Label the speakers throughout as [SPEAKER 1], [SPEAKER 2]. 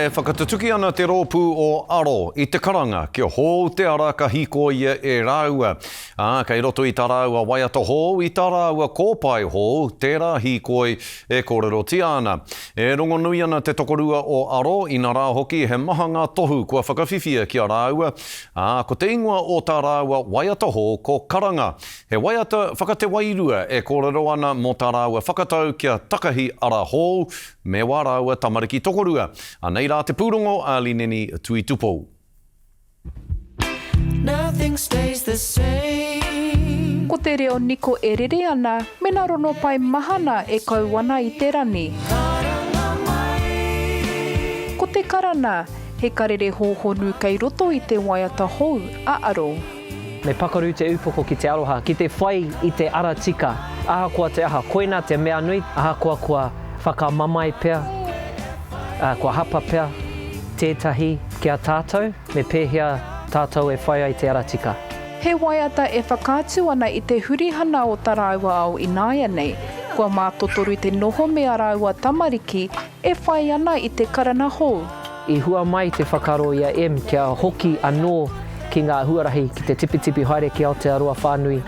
[SPEAKER 1] E whakatutuki ana te rōpū o Aro i te karanga kia hou te ara ka hīkoia e rāua. Ā, kei roto i tā rāua waiata hou, i tā rāua kōpae hou, tērā hīkoi e kōrerotia ana. E rongonui ana te tokorua o Aro, inarā hoki he maha ngā tohu kua whakawhiwhia ki a rāua, ā, ko te ingoa o tā rāua waiata hou ko Karanga. He waiata whakatewairua e kōrero ana mō tā rāua whakatau kia takahi ara hou, Me wā rāua tamariki tokorua. Anei rā te pūrongo a Lineni Tuitupou.
[SPEAKER 2] Nothing stays the same.
[SPEAKER 3] Ko te reo niko e rere ana me na rono pai mahana e kau ana i te rani.
[SPEAKER 2] Karanga mai.
[SPEAKER 3] Ko te karana, he karere hōhonu kei roto i te waiata hou a Aro.
[SPEAKER 4] Me pakaru te upoko ki te aroha, ki te whai i te ara tika, ahakoa te aha, koina te mea nui, ahakoa kua whakamamae pea, ā, kua hapa pea tētahi ki a tātou, me pēhea tātou e whai ai te ara tika.
[SPEAKER 3] He waiata e whakaatu ana i te hurihana o ta rāua ao ināianei, kua mātotoru te noho me a rāua tamariki e whai ana i te karana hou.
[SPEAKER 4] I hua mai te whakaaro i a Em kia hoki anō ki ngā huarahi ki te tipitipi haere ki Aotearoa whānui.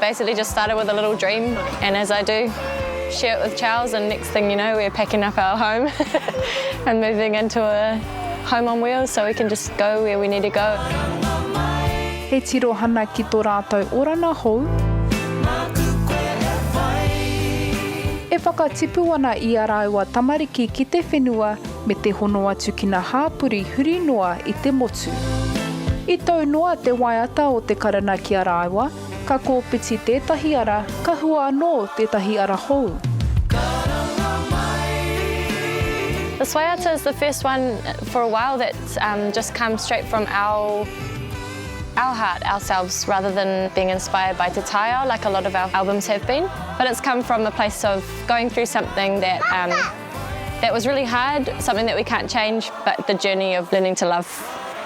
[SPEAKER 5] Basically just started with a little dream and as I do, share it with Charles and next thing you know we're packing up our home and moving into a home on wheels so we can just go where we need to go.
[SPEAKER 3] He tirohana ki to ratou orana hou. E whakatipu ana i a raua tamariki ki te whenua me te hono atu ki na hāpori huri noa i te motu. I tau noa te waiata o te karana ki a rāua, ka kōpiti tētahi ara, ka hua anō tētahi ara hou.
[SPEAKER 5] This waiata is the first one for a while that's just come straight from our our heart, ourselves, rather than being inspired by te taiao like a lot of our albums have been. But it's come from a place of going through something that um, that was really hard, something that we can't change, but the journey of learning to love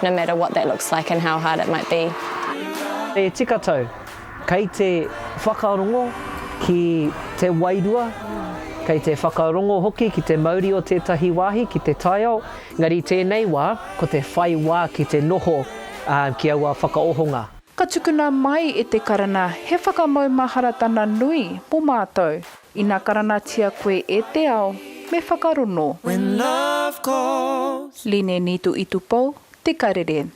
[SPEAKER 5] no matter what that looks like and how hard it might be.
[SPEAKER 4] E tika tau, kei te whakarongo ki te wairua, kei te whakarongo hoki ki te mauri o tētahi wāhi, ki te taiao, engari i tēnei wā, ko te whai wā ki te noho ki aua whakaohonga.
[SPEAKER 3] Ka tukuna mai e te karana he whakamaumaharatana nui mo matou. Ina karanatia koe e te ao, me whakarono.
[SPEAKER 2] When love calls.
[SPEAKER 3] Line Nitu Itupou, Te Karere.